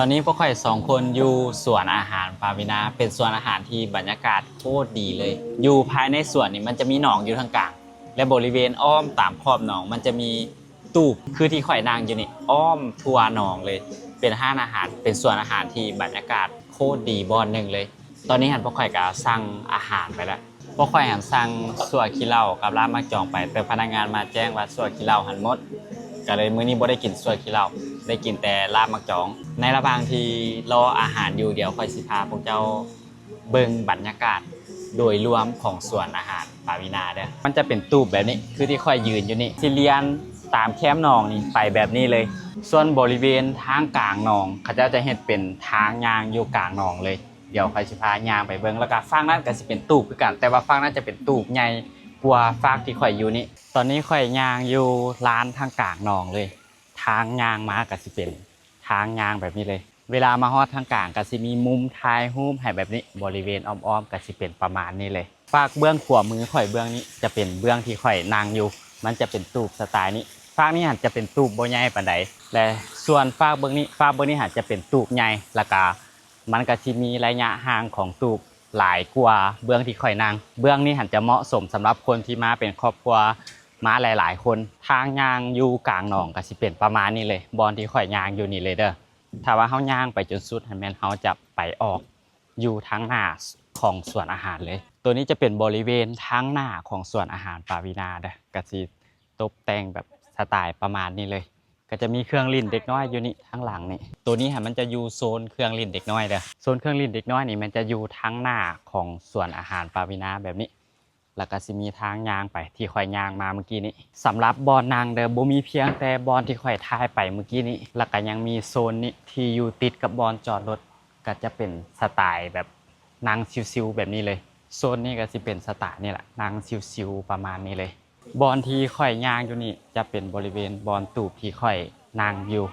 ຕອນນີ້ພວກຂ້ອຍສອງຄົນຢູ່ສວນອາຫານປາວິນາ ເປັນສວນອາຫານທີ່ບັນຍາກາດໂຄດດີເລີຍ. ຢູ່ພາຍໃນສວນນີ້ມັນຈະມີໜອງຢູ່ທາງກາງ ແລະ ບໍລິເວນອ້ອມຕາມຂອບໜອງມັນຈະມີຕູບ ຄືທີ່ຂ້ອຍນັ່ງຢູ່ນີ້ ອ້ອມທົ່ວໜອງເລີຍ. ເປັນຮ້ານອາຫານ ເປັນສວນອາຫານທີ່ບັນຍາກາດໂຄດດີບ່ອນໜຶ່ງເລີຍ. ຕອນນີ້ຫັ້ນພວກຂ້ອຍກະສັ່ງອາຫານໄປແລ້ວ. ພວກຂ້ອຍຫັ້ນສັ່ງຊົ່ວຂີ້ເຫຼົ້າກັບລາບໝາກຈອງໄປ ແຕ່ພະນັກງານມາແຈ້ງວ່າຊົ່ວຂີ້ເຫຼົ້າຫັ້ນໝົດ ກະເລີຍມື້ນີ້ບໍ່ໄດ້ກິນຊົ່ວຂີ້ເຫຼົ້າ ໄດ້ກິນແຕ່ລາບໝາກຈອງ. ໃນລະຫວ່າງທີ່ລໍອາຫານຢູ່ ດຽວຂ້ອຍຊິພາພວກເຈົ້າເບິ່ງບັນຍາກາດໂດຍລວມຂອງສວນອາຫານປາວິນາເດີ້. ມັນຈະເປັນຕູບແບບນີ້ ຄືທີ່ຂ້ອຍຢືນຢູ່ນີ້ ຊິລຽນຕາມແຄມໜອງນີ້ໄປແບບນີ້ເລີຍ. ສ່ວນບໍລິເວນທາງກາງໜອງ ເຂົາເຈົ້າຈະເຮັດເປັນທາງຍ່າງຢູ່ກາງໜອງເລີຍ. ດຽວຂ້ອຍຊິພາຍ່າງໄປເບິ່ງ ແລ້ວກະຟາກນັ້ນກະຊິເປັນຕູບຄືກັນ ແຕ່ວ່າຟາກນັ້ນຈະເປັນຕູບໃຫຍ່ກວ່າຟາກທີ່ຂ້ອຍຢູ່ນີ້. ຕອນນີ້ຂ້ອຍຍ່າງຢູ່ລານທາງກາງໜອງເລີຍ ທາງຍ່າງມາກະຊິເປັນທາງຍ່າງແບບນີ້ເລີຍ. ເວລາມາຮອດທາງກາງກະຊິມີມຸມຖ່າຍຮູບໃຫ້ແບບນີ້ ບໍລິເວນອ້ອມໆກະຊິເປັນປະມານນີ້ເລີຍ. ຟາກເບື້ອງຂວາມືຂ້ອຍເບື້ອງນີ້ຈະເປັນເບື້ອງທີ່ຂ້ອຍນັ່ງຢູ່ ມັນຈະເປັນຕູບສະໄຕລ໌ນີ້. ຟາກນີ້ຫັ້ນຈະເປັນຕູບບໍ່ໃຫຍ່ປານໃດ ແລະ ສ່ວນຟາກເບື້ອງນີ້ ຟາກເບື້ອງນີ້ຫັ້ນຈະເປັນຕູບໃຫຍ່ ແລ້ວກະ ມັນກະຊິມີໄລຍະຫ່າງຂອງຕູບຫຼາຍກວ່າເບື້ອງທີ່ຂ້ອຍນັ່ງ. ເບື້ອງນີ້ຫັ້ນຈະເໝາະສົມສຳລັບຄົນທີ່ມາເປັນຄອບຄົວ ມາຫຼາຍໆຄົນ. ທາງຍ່າງຢູ່ກາງໜອງກະຊິເປັນປະມານນີ້ເລີຍ ບ່ອນທີ່ຂ້ອຍຍ່າງຢູ່ນີ້ເລີຍເດີ້. ຖ້າວ່າເຮົາຍ່າງໄປຈົນສຸດຫັ້ນແມ່ນເຮົາຈະໄປອອກຢູ່ທາງໜ້າຂອງສວນອາຫານເລີຍ. ໂຕນີ້ຈະເປັນບໍລິເວນທາງໜ້າຂອງສວນອາຫານປາວິນາເດີ້ ກະຊິ ຕົບແຕ່ງແບບສະໄຕລ໌ປະມານນີ້ເລີຍ. ກະຈະມີເຄື່ອງຫຼິ້ນເດັກນ້ອຍຢູ່ນີ້ທາງຫຼັງນີ້. ໂຕນີ້ຫັ້ນມັນຈະຢູ່ໂຊນເຄື່ອງຫຼິ້ນເດັກນ້ອຍເດີ້. ໂຊນເຄື່ອງຫຼິ້ນເດັກນ້ອຍນີ້ມັນຈະຢູ່ທາງໜ້າຂອງສວນອາຫານປາວິນາແບບນີ້ ແລ້ວກະຊິມີທາງຍ່າງໄປທີ່ຂ້ອຍຍ່າງມາມື້ກີ້ນີ້. ສຳລັບບ່ອນນັ່ງເດີ້ ບໍ່ມີພຽງແຕ່ບ່ອນທີ່ຂ້ອຍຖ່າຍໄປມື້ກີ້ນີ້ ແລ້ວກະຍັງມີໂຊນນີ້ທີ່ຢູ່ຕິດກັບບ່ອນຈອດລົດ ກະຈະເປັນສະໄຕລ໌ແບບນັ່ງຊິວໆແບບນີ້ເລີຍ. ໂຊນນີ້ກະຊິເປັນສະໄຕລ໌ນີ້ລະ ນັ່ງຊິວໆປະມານນີ້ເລີຍ. ບ່ອນທີ່ຂ້ອຍຍ່າງຢູ່ນີ້ຈະເປັນບໍລິເວນບ່ອນຕູບທີ່ຂ້ອຍນັ່ງຢູ່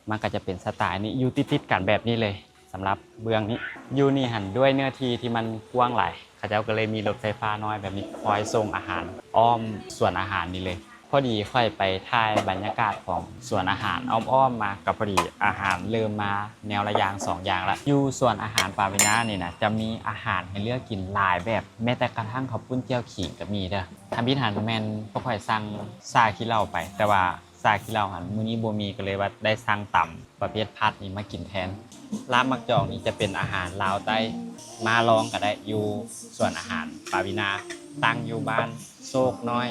ມັນກະຈະເປັນສະໄຕລ໌ນີ້ ຢູ່ຕິດໆກັນແບບນີ້ເລີຍ. ສຳລັບເບື້ອງນີ້ ຢູ່ນີ້ຫັ້ນດ້ວຍເນື້ອທີ່ທີ່ມັນກວ້າງຫຼາຍ ເຂົາເຈົ້າກະເລີຍມີລົດໄຟຟ້ານ້ອຍແບບນີ້ ຄອຍສົ່ງອາຫານອ້ອມສວນອາຫານນີ້ເລີຍ. ພໍດີຂ້ອຍໄປຖ່າຍບັນຍາກາດຂອງສວນອາຫານອ້ອມໆມາ ກະພໍດີອາຫານເລີ່ມມາແນວລະຢ່າງສອງຢ່າງລະ. ຢູ່ສວນອາຫານປາວິນານີ້ນະ ຈະມີອາຫານໃຫ້ເລືອກກິນຫຼາຍແບບ ແມ້ແຕ່ກະທັ່ງເຂົ້າປຸ້ນແຈ່ວຂີງກະມີເດີ້. ທຳອິດຫັ້ນແມ່ນພວກຂ້ອຍສັ່ງຊາຂີ້ເຫຼົ້າໄປ ແຕ່ວ່າຊາຂີ້ເຫຼົ້າຫັ້ນມື້ນີ້ບໍ່ມີ ກະເລີຍວ່າໄດ້ສັ່ງຕຳປະເພດຜັດນີ້ມາກິນແທນ. ລາບໝາກຈອງນີ້ຈະເປັນອາຫານລາວໃຕ້ ມາລອງກະໄດ້ ຢູ່ສວນອາຫານປາວິນາ ຕັ້ງຢູ່ບ້ານ ໂຊກນ້ອຍ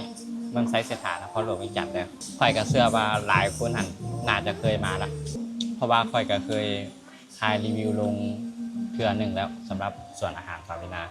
ເມືອງໄຊເສດຖາ ນະຄອນຫຼວງວຽງຈັນເດີ້. ຂ້ອຍກະເຊື່ອວ່າຫຼາຍຄົນຫັ້ນໜ້າຈະເຄີຍມາລະ ເພາະວ່າຂ້ອຍກະເຄີຍຖ່າຍຣີວິວລົງເທື່ອໜຶ່ງແລ້ວ ສຳລັບສວນອາຫານປາວິນາ.